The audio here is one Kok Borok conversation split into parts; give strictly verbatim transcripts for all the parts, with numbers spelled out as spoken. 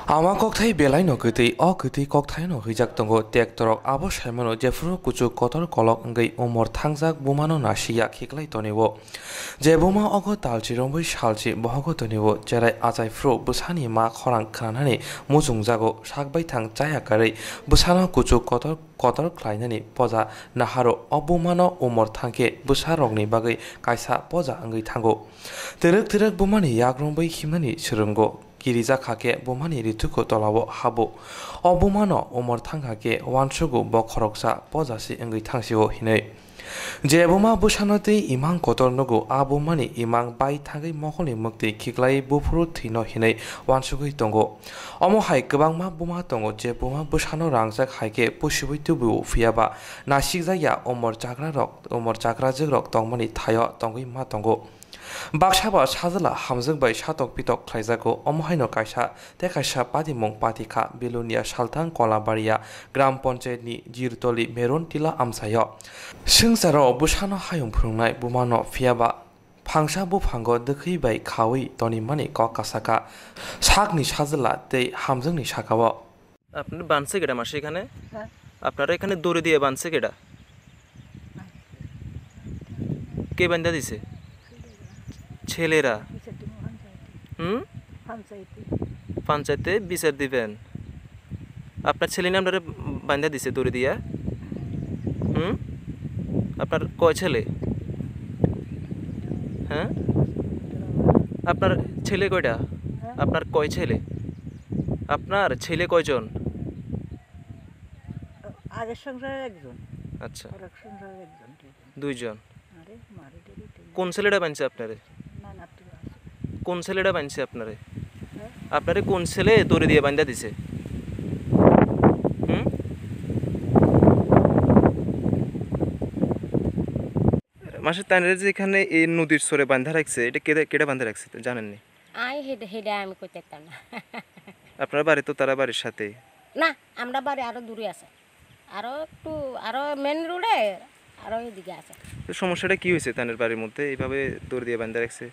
Ama kokthai belaino kwtwi, o kwtwi kokthaino hwijak tongo tektorok. Abo saimano jephuru kuchuk kotor kolok wngwi umor thangjak bumano nasikya khiklai tonio. Je buma ogo talchi romwi salchi bohogo tonio, cherai achai phuru bwsani ma khorang khnanani muchungjago, sak baithang chaya karwi bwsano kuchuk kotor kotor khlainani poja naharo. O bumano umor thangkhe bwsarokni bagwi kaisa poja wngwi thango. Twrwk twrwk bumani yak romwi himnani swrwngo. Kirijak hakhe bumani rituko tolao habo. O bumano umor thang hakhe uansugo bo khoroksa pojasi wngwi thangsio hinwi. Je buma bwsano tei imang kotor nugo, a bumani imang bai thangwi mokolni mwktwi khiklai buphuru thwino hinwi uansugwi tongo. Omo hai kwbangma buma tongo, je buma bwsano rangjak hai khe pusiui tubio, phiya ba nasikjak ya umor chakrarok, umor chakrajwkrok tongmani thaio tongwi ma tongo. Baksa ba sajla hamjwk bai satok pitok khlaijago, omo haino kaisa tei kaisa patimung pati kha Belonia Salthang Kolabaria Gram Panchayat ni Jirtoli Meron Tila amchaio. Swngcharo bwsano hayung phwrwngnai bumano, phiya ba phangsa buphango dwkhwi bai khaui tonimani kok kasaka sakni sajla tei hamjwkni sakao. আপনার বাঁধছে কেডা মাসে এখানে? হ্যাঁ। আপনারা এখানে দড়ি দিয়ে বাঁধছে কেডা? কে বান্ধা দিছে? ছেলেরা। হুম? পঞ্চায়েতে বিচার দিবেন। আপনার ছেলে না আপনারে বান্ধা দিছে দড়ি দিয়া? হুম? আপনার কয় ছেলে? হ্যাঁ? আপনার ছেলে কয়টা? আপনার কয় ছেলে? আপনার ছেলে কয়জন? আগের সংসারে একজন। আচ্ছা। আর এক সংসারে একজন, দুইজন। দুইজন। আরে, মারে ধরে তিনজন। কোন ছেলেটা বানছে আপনারে? না, না, তুই আস। কোন ছেলেটা বানছে আপনারে? হ্যাঁ? আপনারে কোন ছেলে দড়ি দিয়ে বান্ধা দিছে? হুম? মাসে তানরে যে এখানে এই নদীর চরে বান্ধা রাখছে, এটা কেডা, কেডা বান্ধা রাখছে, জানেননি? আই হেডে, হেডে আমি কইতে পারতাম না। আপনার বাড়ি তো তারা বাড়ির সাথেই। না, আমরা বাড়ি আরো দূরে আছে। আরো একটু, আরো মেইন রোডে, আরো এদিকে আছে। তো সমস্যাটা কি হয়েছে তানের বাড়ির মধ্যে? এইভাবে দড়ি দিয়ে বান্ধা রাখছে?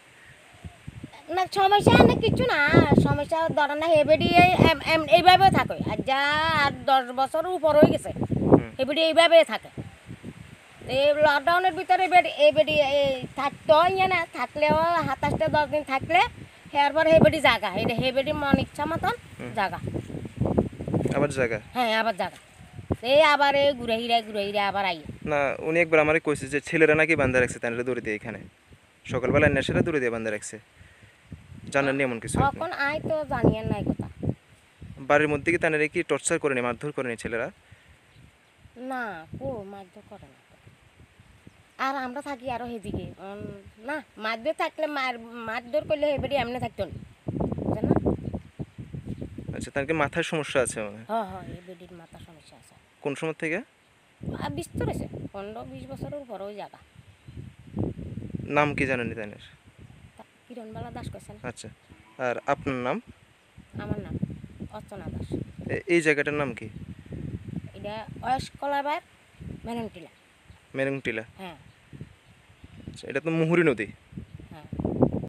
না, সমস্যা অনেক কিছু না। সমস্যা ধরো না, হেবেডি এই, এম, এম, এইভাবে থাকে। আর যা আর দশ বছর উপর হয়ে গেছে, হুম। হেবেডি এইভাবে থাকে। এই লকডাউনের ভিতরে বেড-, এই বেডি এই থাকতো, ইয়ে না থাকলেও সাতাশটা দশ দিন থাকলে, এরপর হে বেডি জাগা, এটা হে বেডি মন ইচ্ছা মতন হুম। জাগা। আবার জাগা? হ্যাঁ, আবার জাগা। এই আবার এই ঘুরে হিরে, ঘুরে হিরে আবার আইয়ে। না, উনি একবার আমারে কইছে যে ছেলেরা নাকি বান্ধা রাখছে তানরে দড়ি দিয়ে এখানে। সকালবেলা নেশারা দড়ি দিয়ে বান্ধা রাখছে। জানেননি এমন কিছু আপনি? এখন আয় তো জানিয়ে নাই কথা। বাড়ির মধ্যে কি তানরে কি টর্চার করেনি, মারধর করেনি ছেলেরা? না, কো মারধর করে না তো। আর আমরা থাকি আরো হেদিকে। উম, না, মারধর থাকলে মার-, মারধর করলে হে বেডি এমনি থাকতো না। বুঝলেন না? আচ্ছা, তার কি মাথায় সমস্যা আছে মনে হয়? হ, হ, এই বেডির মাথা সমস্যা আছে। কোন সময় থেকে? আর বিস্তর হয়েছে, পনেরো বিশ বছরের উপরেও জায়গা। নাম কি জানেননি তাইনের? তা-, কিরণবালা দাস কইছেন। আচ্ছা, আর আপনার নাম? আমার নাম অর্চনা দাস। এ-, এই জায়গাটার নাম কি? এটা ওয়েস্ট কলারবাগ, মেরংটিলা। মেরংটিলা? হ্যাঁ। আচ্ছা, এটা তো মুহুরী নদী?